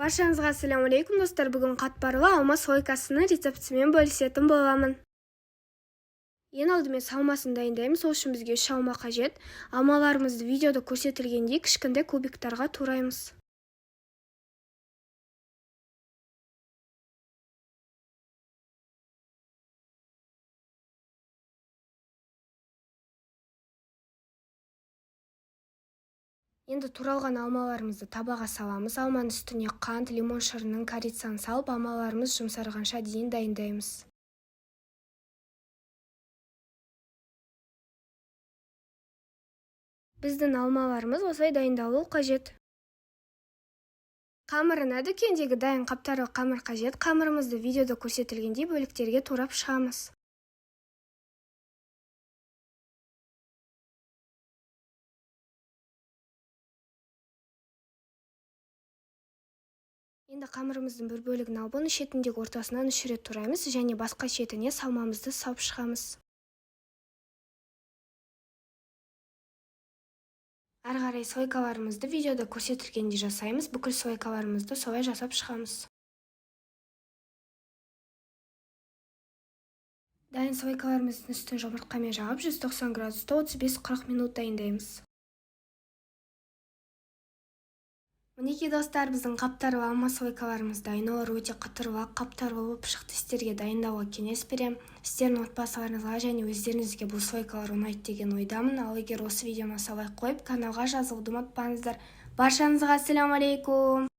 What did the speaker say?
Баршаңызға ассалаумағалейкум, достар! Бүгін қатпарлы алма слойкасының рецептімен бөлісетін боламын. Ең алдымен салмасын дайындаймыз. Ол үшін бізге 3 алма қажет. Алмаларымызды видеода көрсетілгендей кішкентай кубиктарға тураймыз. Енді туралған алмаларымызды табаға саламыз. Алманың үстіне қант, лимон шырынын, корицаны салып, алмаларымыз жұмсарғанша дейін дайындаймыз. Біздің алмаларымыз осылай дайындалуы қажет. Қамырына дүкендегі дайын қаптарлы қамыр қажет. Қамырымызды видеода көрсетілгендей бөліктерге турап шығамыз. Енді қамырымыздың бір бөлігін алып, оны шетіндегі ортасынан 3 рет тураймыз және басқа шетіне салмамызды салып шығамыз. Әрі қарай слойкаларымызды видеода көрсетілгендей жасаймыз. Бүкіл слойкаларымызды солай жасап шығамыз. Дайын слойкаларымыздың үстін жұмыртқамен жағып, 190 градуста 35-40 минут дайындаймыз. Мінекей, достар, біздің қаптарлы алма слойкаларымыз дайын. Олар өте қытырлақ, қаптарлы болып шықты. Сіздерге дайындауға кеңес беремін. Сіздердің отбасыларыңызға және өздеріңізге бұл слойкалар ұнайды деген ойдамын. Ал егер осы видео ұнаса, лайк қойып, каналға жазылуды ұмытпаңыздар. Баршаңызға ассалаумағалейкум!